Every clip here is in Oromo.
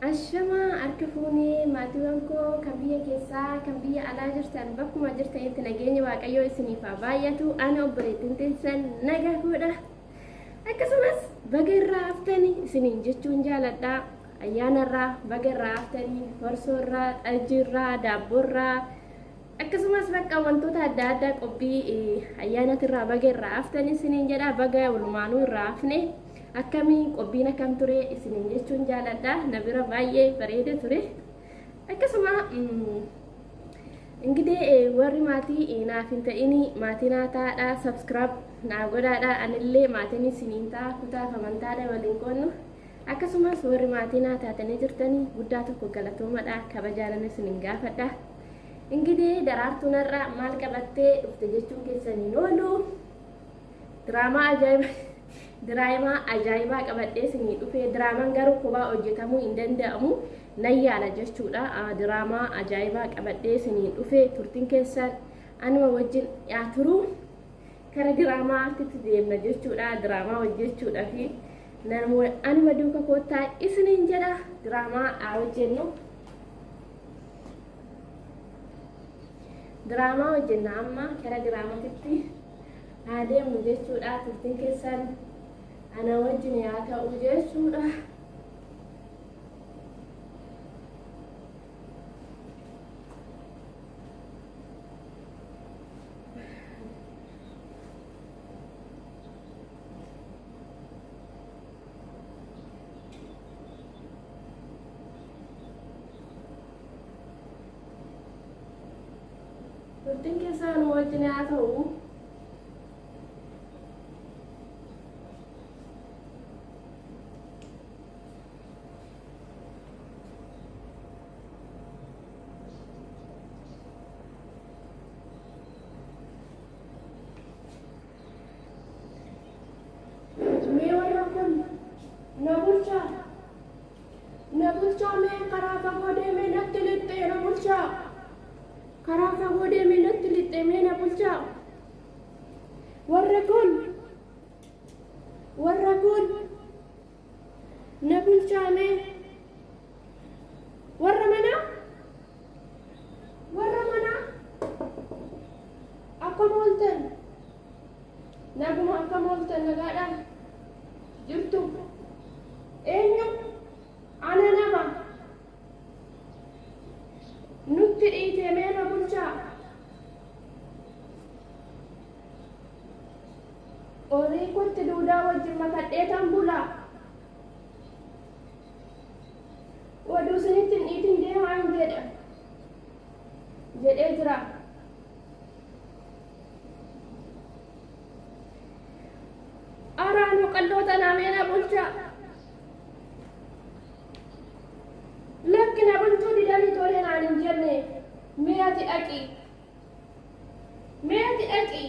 Ashamaa harka fuunee maatiiwwan koo kan biyya keessaa kan biyya alaa jirtan bakkuma jirtanitti nageenyi Waaqayyoo isiniif haa baay'atu. Ana obboleettiin teessan nagaa koodha. Akkasumas baga irraa haftanii isiniin jechuun jaaladha. Ayyaana irraa baga irraa haftanii farsoo irraa, xajjii irraa, daabboo irraa akkasumas bakka wantoota adda addaa qophii ayyaanatirraa baga irraa haftanii isiniin jedha. Baga walumaanuu irraa hafne. Akkamii qophiin akkam ture isiniin jechuun jaaladha. Na bira baay'ee bareeda ture. Akkasuma እንግዲህ warri maatii naaf hin ta'in maatii naa taadha, subscribe naa godhaadha, anillee maatiin isiniin ta'a, kutaaf amantaadha waliin qoonnu. Akkasumas warri maatii naa taatanii jirtanii guddaa tokko galatoomadha, kabajaanan isiniin gaafadha. እንግዲህ Daraartuun har'a maal qabattee dhufte jechuun keessaniin oolu, diraamaa ajaa'iba, diraamaa ajaa'ibaa qabadhee isinii dhufe. Diraamaan garuu kophaa hojjetamuu hin danda'amu, nan yaala jechuudha. Diraamaa ajaa'ibaa qabadhee isinii dhufe, turtiin keessan anuma wajjin yaa turu. Kara diraamaatti deemna jechuudha. Diraamaa hojjechuudha fi anuma duuka koottaa isiniin jedha. Diraamaa haa hojjennu. Diraamaa hojjenna, amma kara diraamaatitti haa deemnu jechuudha. Turtiin keessan ana wajjin yaa ta'u jechuudha. Turtiin keessan nu wajjin haa ta'u. Mee warra kun na bulchaa. Na bulchaa, mee karaa fagoo deemee natti lixxee na bulchaa. Karaa fagoo deemee natti lixxee, mee na bulchaa. Warra kun, warra kun na bulchaa mee. Warra manaa, warra manaa, akkam ooltan? Naguma, akkam ooltan? Nagaadhaan jirtu? Eenyu? Ana nama. Nutti dhiite, mee na bulchaa. Horii kotti duudaa wajjin makadhee tan bulaa. Oduu isinitti hin dhiitin deemaan jedha. Jedhee jira. Araanuu qalloo tanaa, mee na bulchaa. Lakki, na bulchuu didanii tole naan hin jenne. Mee ati dhaqi. Mee ati dhaqi.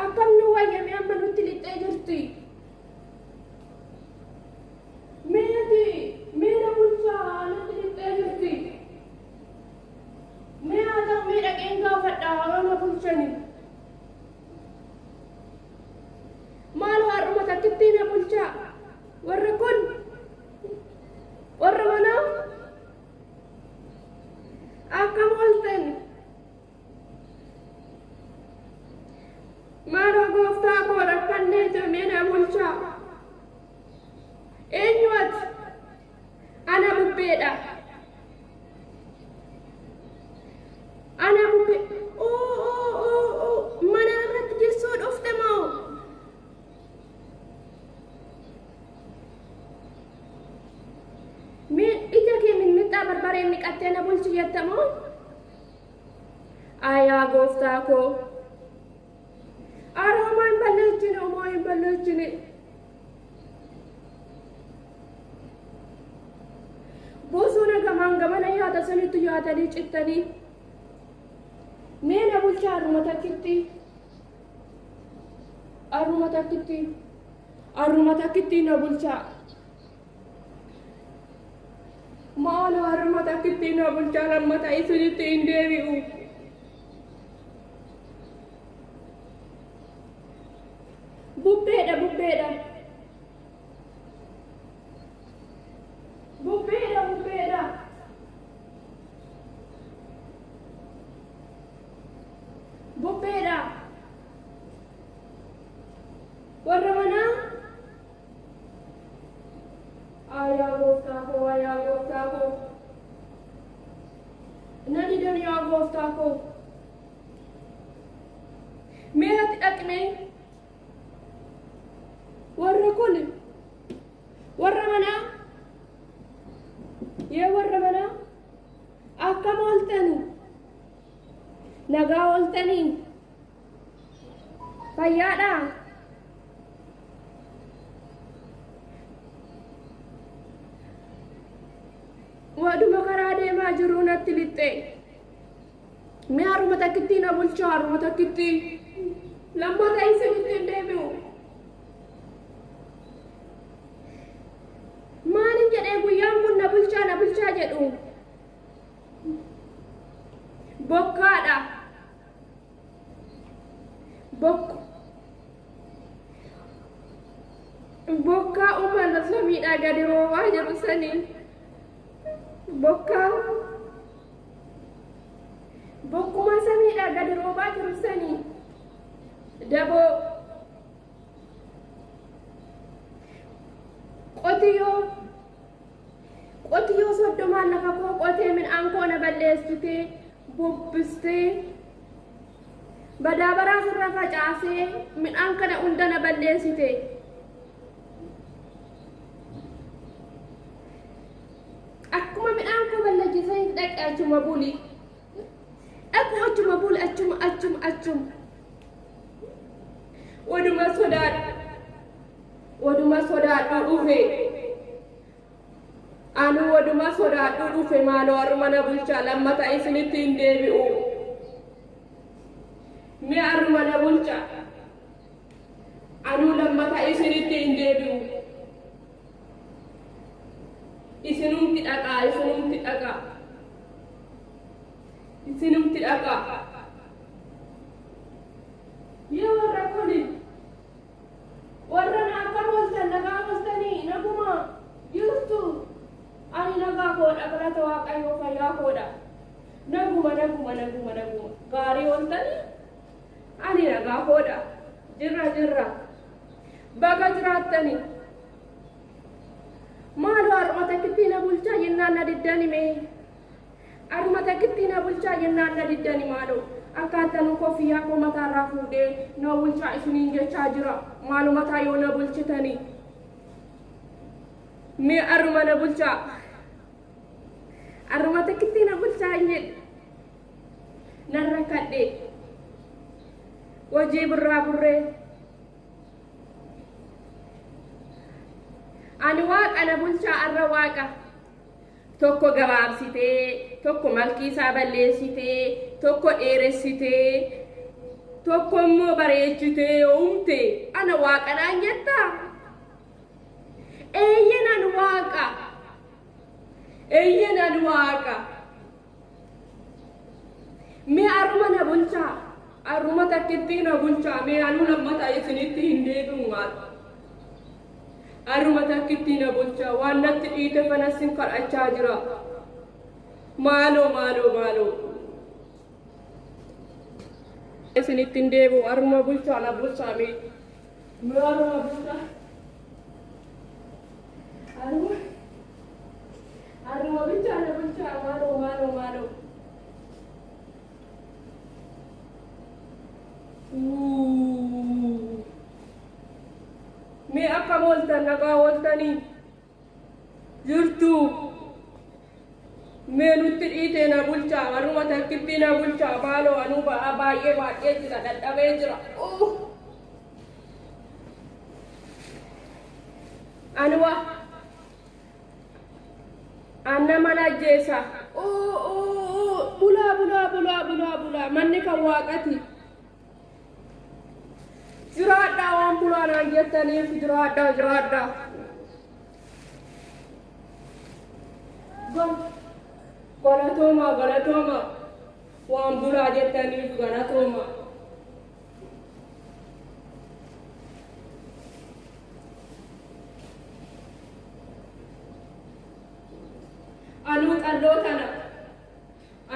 Akkam nu wayya? Mee amma nutti lixxee jirti. Mee ati mee na bulchaa, nutti lixxee jirti. Mee haa ta'u, mee dhaqeen gaafadha yoo na bulchani. Maaloo har'uma takkittii na bulchaa. Warra kun, warra manaa, akkam ooltan? Maaloo gooftaa koo, rakkannee jira, mee na bulchaa. Eenyu ati? Ana bubbeedha. Ana bubbee. Oo oo oo oo, mana irratti jessuu dhufte moo? Mee ija kee mixmixaa barbareen dhiqattee na bulchi jetta moo? Ayaa gooftaa koo. Ara homaa hin balleessine, homaa hin balleessine. Bosona gamaan gamana yaata sanitti yaatanii cittanii. Mee na bulchaa har'uma takkitti. Har'uma takkitti. Har'uma takkitti na bulchaa. Maaloo har'uma takkitti na bulchaa, lammata isinitti hin deebi'u. Bubbeedha, bubbeedha. Yaa gooftaa koo, yaa gooftaa koo. Na didan yaa gooftaa koo. Mee ati dhaqnee warra kun warra manaa yee warra manaa akkam ooltanii nagaa ooltanii fayyaadhaa. Waduma karaa deemaa jiru natti lixxe. Mee haruma takkitti na bulchaa haruma takkitti. Lammata isinitti hin deebi'u. Maalin jedhee guyyaan kun na bulchaa na bulchaa jedhu. Bokkaadha. Bokku. Bokkaa uumaan samiidhaa gadi roobaa jiru sanii. Bokkaa. Bokkuma samiidhaa gadi roobaa jiru sanii. Daboo. Qotiyyoo. Qotiyyoo 30n lafa koo qotee midhaan koo na balleessitee bubbistee badaabaraa sirra facaasee midhaan kana hunda na balleessite. Akkuma midhaan koo balleessitee dhaqe achuma buli. Dhaqu achuma buli achuma achuma achuma. Waduma sodaadhu. Waduma sodaadhu dhufe. Anu waduma sodaadhu dhufe maaloo haruma na bulchaa lammata isinitti hin deebi'u. Mee haruma na bulchaa. Anuu lammata isinitti hin deebi'u. Isinumti dhaqaa isinumti dhaqaa. Isinumti dhaqaa. Yaa warra kuni warra na akkam ooltan nagaa ooltanii naguma jirtu ani nagaa koodha galata waaqayyoo fayyaa koodha naguma naguma naguma naguma gaarii ooltanii ani nagaa koodha jirra jirra baga jiraattanii maaloo har'uma takkitti na bulchaa jennaan na diddani mee har'uma takkitti na bulchaa jennaan na diddani maaloo akkaataan koffiyyaa koo mataarraa fuudhee na bulchaa isiniin jechaa jira maalumataa yoo na bulchitanii mee har'uma na bulchaa har'uma takkitti na bulchaa hin jedhe nan rakkadhe hojii birraa burree ani waaqa na bulchaa arra waaqa tokko gabaabsitee tokko malkii isaa balleessitee tokko dheeressitee tokko immoo bareechitee uumte ana waaqanaan jettaa eeyyen an waaqa eeyyen an waaqa mee aruma na bulchaa aruma takkitti na bulchaa mee anuu lammata isinitti hin deebi'u maal aruma takkitti na bulchaa waan natti dhiite fanas hin kadhachaa jira maaloo maaloo maaloo isinitti hin deebi'u aruma bulchaa na bulchaa mee mee aruma bulchaa aruma aruma bulchaa na bulchaa maaloo maaloo maaloo. Mee akkam ooltan nagaa ooltanii jirtu mee nutti dhiitee na bulchaa warruma takkitti na bulchaa maaloo anuu ba'aa baay'ee baay'ee jira dadhabee jira. Anuwa anna mana ajjeesa. Bulaa bulaa bulaa bulaa bulaa manni kan waaqati. Jiraadhaa waan bulaa naan jettaniif jiraadhaa jiraadhaa. Galatooma galatooma waan bulaa jettaniif galatooma. Anuu qalloo tana.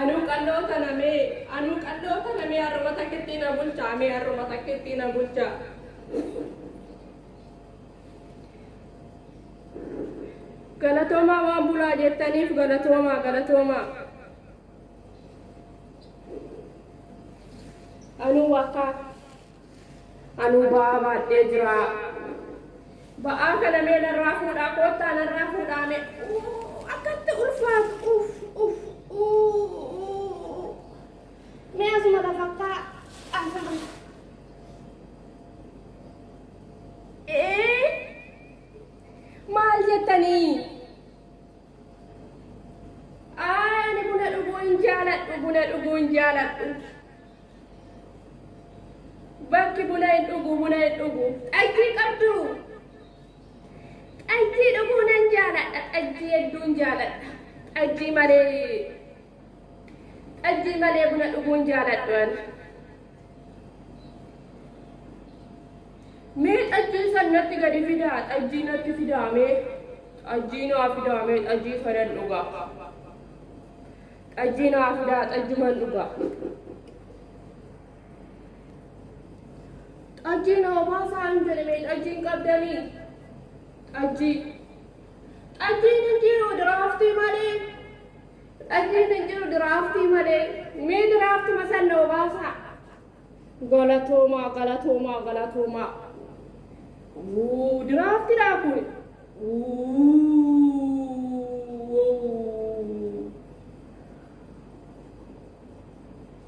Anuu qalloo tana mee anuu qalloo tana mee har'uma takkitti na bulchaa mee har'uma takkitti na bulchaa. Galatoomaa waan bulaa jettaniif galatoomaa galatoomaa. Anuu akka anuu ba'aa baadhee jira. Ba'aa kana mee narraa fuudhaa koottaa narraa fuudhaa mee akkatti ulfaatu uff uff mee asuma lafa kaa asuma. Ee maal jettanii? Ani buna dhuguu hin jaaladhu buna dhuguu hin jaaladhu. Bakki buna hin dhugu buna hin dhugu. Xajjii qabdu. Xajjii dhuguu nan jaaladha. Xajjii hedduun jaaladha. Xajjii malee xajjii malee buna dhuguu hin jaaladhu ani. Mee xajjii san natti gadi fidaa xajjii natti fidaa mee xajjii naa fidaa mee xajjii sanan dhugaa. Xajjii naa fidaa xajjuman dhugaa. Xajjii naa baasaa hin jedhe mee xajjiin qabdanii. Xajjii. Xajjiin hin jiru diraaftii malee. Xajjiin hin jiru diraaftii malee. Mee diraaftuma san naa baasaa. Galatoomaa galatoomaa galatoomaa. Wuu diraaftiidhaa kun. Wuu.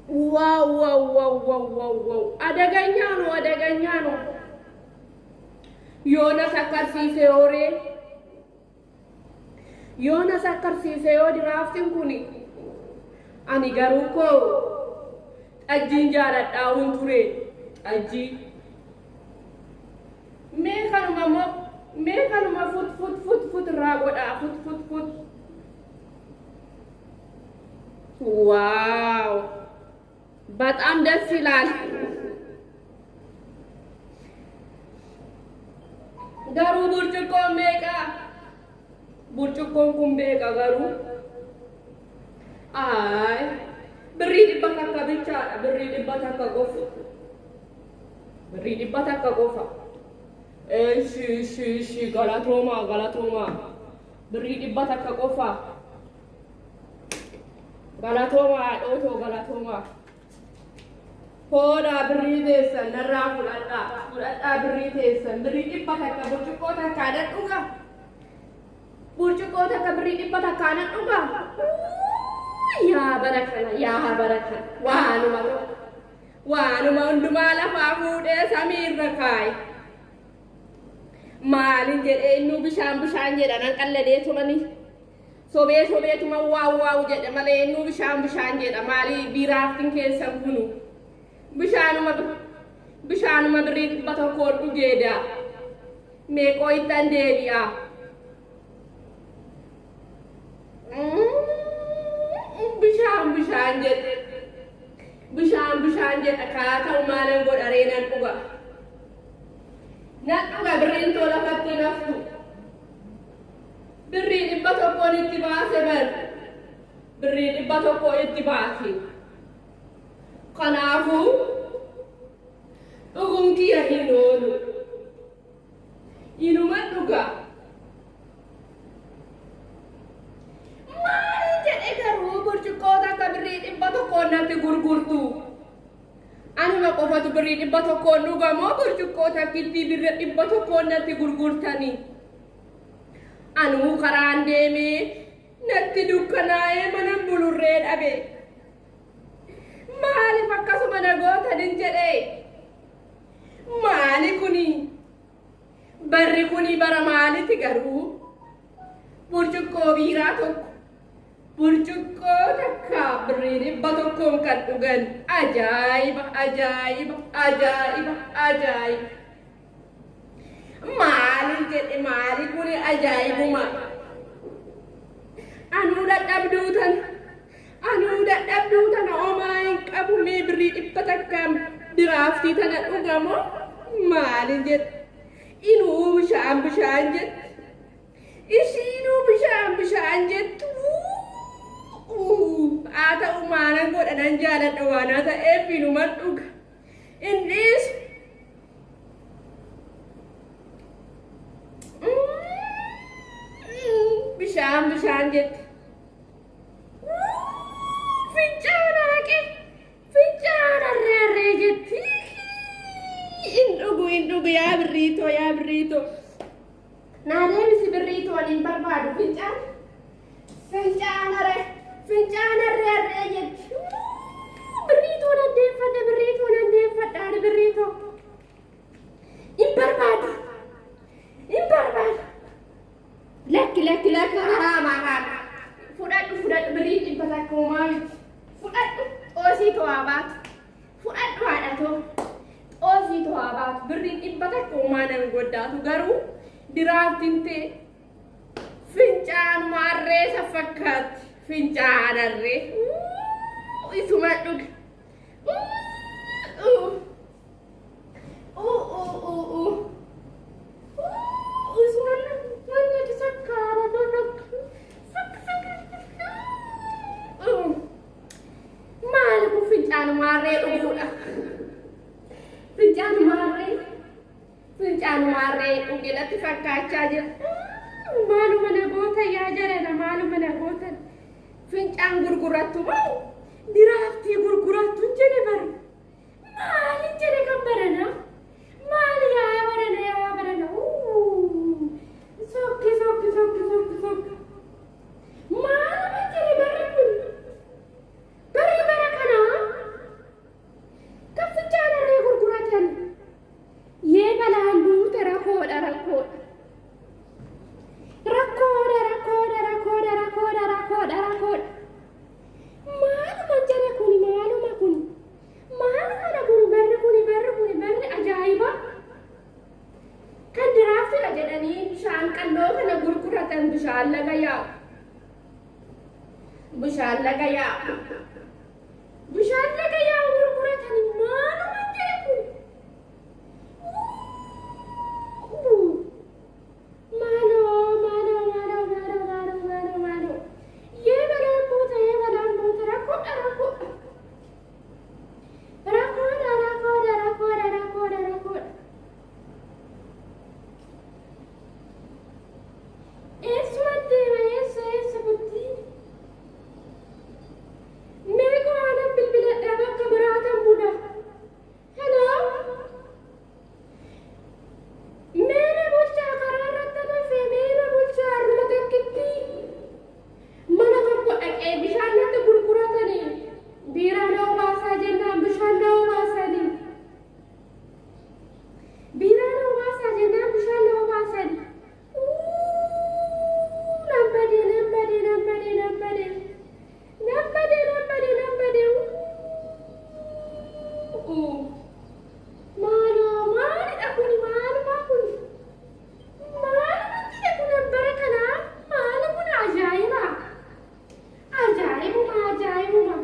Wow wow wow wow wow wow አደገኛ ነው አደገኛ ነው። የሆነ sakkarsiise hooree yoona sakkarsiise yoo diraaftiin kun ani garuu koo xajjiin jaaladhaa hun ture xajjii mee kanuma moo mee kanuma fut fut fut fut irraa godhaa fut fut fut wow በጣም ደስ ይላል። Garuu burcuqqoon meeqa? Burcuqqoon kun meeqa garuu? Ay, birrii 100 bichaadha. Birrii 100 qofa. Birrii 100 qofa. እሺ እሺ እሺ galatoomaa galatoomaa. Birrii 100 qofa. Galatoomaa haadhootoo galatoomaa. Hoodhaa birrii teessan narraa fudhadhaa. Fudhadhaa birrii teessan. Birrii 100 burcuqqoo takkaa nan dhuga. Burcuqqoo takka birrii 100 nan dhuga. Yaa bara kana yaa bara kana waanuma tokko waanuma hundumaa lafaa fuudhee samiirra kaaye. Maalin jedhee innuu bishaan bishaan jedha nan qalladee tumani. Sobee sobeetuma waaw waaw jedhe malee innuu bishaan bishaan jedha maalii biraaftiin keessan kunu. Bishaanuma bishaanuma birrii 100n dhugeedha. Meeqoo ittan deebi'a. Bishaan bishaan jedhe. Bishaan bishaan jedha kaa ta'u maalan godha ree nan dhuga. Nan dhuga birriin too lafatti naftu. Birrii 100n itti baase bar. Birrii 100 itti baase. Kanaafuu dhuguun kiyya hin oolu. Inuma dhuga. Maal jedhe garuu burcuqqoo takka birrii 100n natti gurgurtu. Anuma qofatu birrii 100n dhuga moo burcuqqoo takkittii birrii 100n natti gurgurtanii? Anuu karaan deemee natti dukkanaa'ee mana bulurree dhabe. Maaliif akkasuma na gootanin jedhee? Maali kuni? Barri kuni bara maaliti garuu? Burcuqqoo biiraa tokko burcuqqoo takka birrii 100n kan dhugan ajaa'iba ajaa'iba ajaa'iba ajaa'iba. Maalin jedhe maali kuni ajaa'ibuma. Anuu dadhabduu tana anuu dadhabduu tana homaa hin qabu mee birrii 100n diraaftii tana dhugamoo maalin jedhe inuu bishaan bishaan jette ishiinuu bishaan bishaan jettu haa ta'u maalan godha nan jaaladha waan haa ta'eef inuman dhuga innis Bishaan bishaan jette. Fincaan araqee fincaan harree harree jetti. Hin dhugu hin dhugu yaa birriitoo yaa birriitoo. Naa deebisi birriitoo ani hin barbaadu fincaan. Fincaan harree fincaan harree harree jetti. Birriitoo nan deeffadha birriitoo nan deeffadha ani birriitoo. Hin barbaadu hin barbaadu. Lakki lakki lakki haraama haraama. Fudhadhu fudhadhu birrii 100 homaa miti. Fudhadhu xoosii too haa baatu. Fudhadhu haadha too. Xoosii too haa baatu. Birriin 100 homaa nan goddaatu garuu diraaftiin tee fincaanuma harree isa fakkaatti. Fincaan harree. Isuma dhuge. Maali kun fincaanuma harree dhuguudha. Fincaanuma harree fincaanuma harree dhuge natti fakkaachaa jira. Maaluma na goota yaa jarana maaluma na gootan. Fincaan gurgurattu moo diraaftii gurgurattu hin jedhe bara. Maalin jedhe kan barana? Maali yaa barana yaa barana? Sokki sokki sokki sokki sokki. Maaluma jedhe barri kun? Barri bara kanaa kan fincaan harree gurguratan. Yee balaan buute rakkoodha rakkoodha. Rakkoodha rakkoodha rakkoodha rakkoodha rakkoodha rakkoodha. Maaluma jedhe kuni maaluma kuni maaluma kuni barri kuni barri kuni barri ajaa'iba. Kan diraaftidha jedhanii bishaan qalloo kana gurguratan bishaan laga yaa'u. Bishaan laga yaa'u. Bishaan laga yaa'u gurguratan maaluma jedhe kun. Maaloo maaloo maaloo maaloo maaloo maaloo maaloo. Yee balaan buuta yee balaan buuta rakkoodha rakkoodha. Rakkoodha rakkoodha rakkoodha rakkoodha rakkoodha. Eessuma deema eessa eessa bultii? Meeqa waanan bilbiladhaa bakka biraa kan bula. Hello? Meena bulchaa karaa irratti hafe meena bulchaa harruma takkitti. Mana tokko dhaqee bishaan natti gurguratanii biiraa na obaasaa jennaan bishaan na obaasanii. Biiraa na obaasaa jennaan bishaan na obaasanii. Nan badee nan badee nan badee nan badee. Nan badee nan badee nan badee. Maaloo maalidha kuni maalumaa kuni? Maaluma jedhe kun bara kanaa maali kun ajaa'iba! Ajaa'ibuma ajaa'ibuma!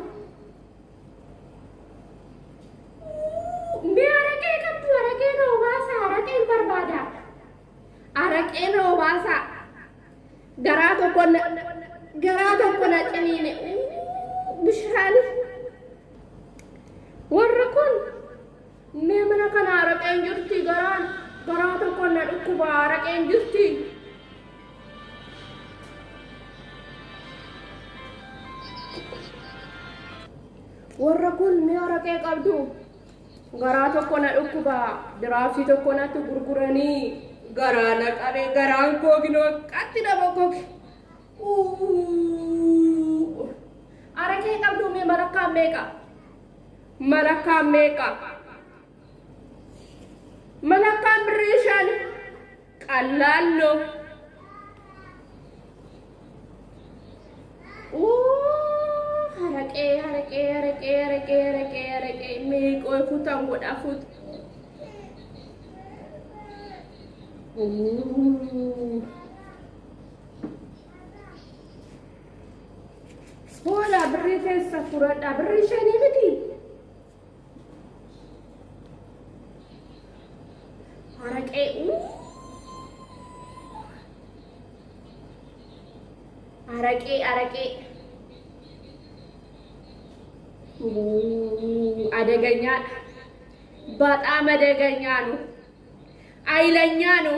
Mee araqee qabdu araqee na obaasaa araqeen barbaada. Araqee na obaasaa. Garaa tokko na garaa tokko na ciniine bishaan. Warra kun mee mana kana araqeen jirti garaan garaa tokko na dhukkuba araqeen jirti. Warra kun mee araqee qabdu garaa tokko na dhukkuba diraaftii tokko natti gurguranii garaa na qabe garaan koo ginoo qatti na bokoke. Araqee qabdu mee malakkaan meeqa? Malakkaan meeqa? Malakkaan birrii 5 qallaalloo. Haraqee haraqee haraqee haraqee haraqee haraqee meeqoo futan godha fut. Hoolaa birrii keessa furadhaa birrii 5 miti. Haraqee araqee araqee አደገኛ በጣም አደገኛ ነው። ኃይለኛ ነው።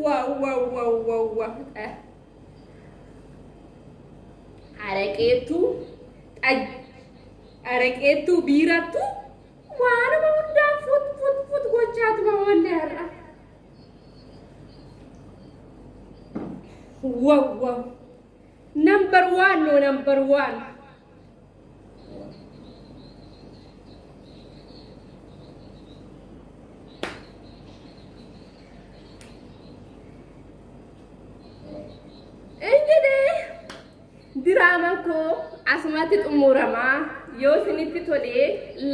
ዋው ዋው ዋው ዋው ዋው። Araqeetu, araqeetu, biirattu waanuma hundaa fut fut fut gochaatuma oolle har'a. Wow wow. Number one no number one. እንግዲህ diraamaan koo asumatti xumuramaa. Yoo isinitti tolee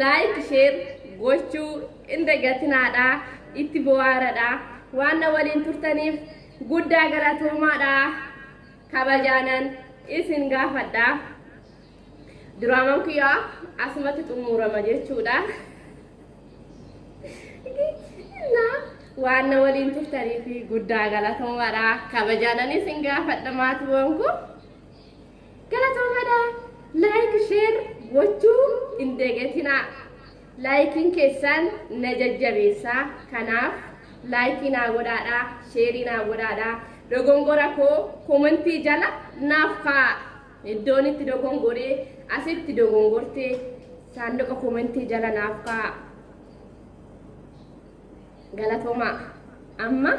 like, share gochuu hin dagatinaadha. Itti bohaaradha. Waan na waliin turtaniif guddaa galatoomaadha. Kabajaanan isin gaafadha. Diraamaan kiyyaa asumatti xumurama jechuudha. Waan na waliin turtaniif guddaa galatoomaadha. Kabajaanan isin gaafadha maatiiwwan koo. Galatoomaadha. Like, share gochuu hin dagatinaa. Likeiin keessan na jajjabeessaa. Kanaaf likeii naa godhaadha. Shareii naa godhaadha. Dogongora koo commentii jala naaf kaa'a. Iddoon itti dogongoree, asitti dogongortee, saanduqa commentii jala naaf kaa'a. Galatoomaa. Amma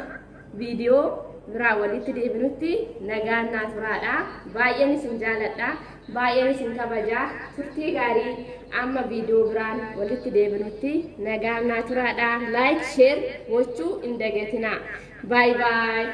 viidiyoo biraa walitti deebinutti nagaan naa turaadha. Baay'een isin jaaladha. Baay'een isin kabajaa. Turtii gaarii. Amma viidiyoo biraan walitti deebinutti nagaan naa turaadha. Like, share gochuu hin dagatinaa. Bye bye.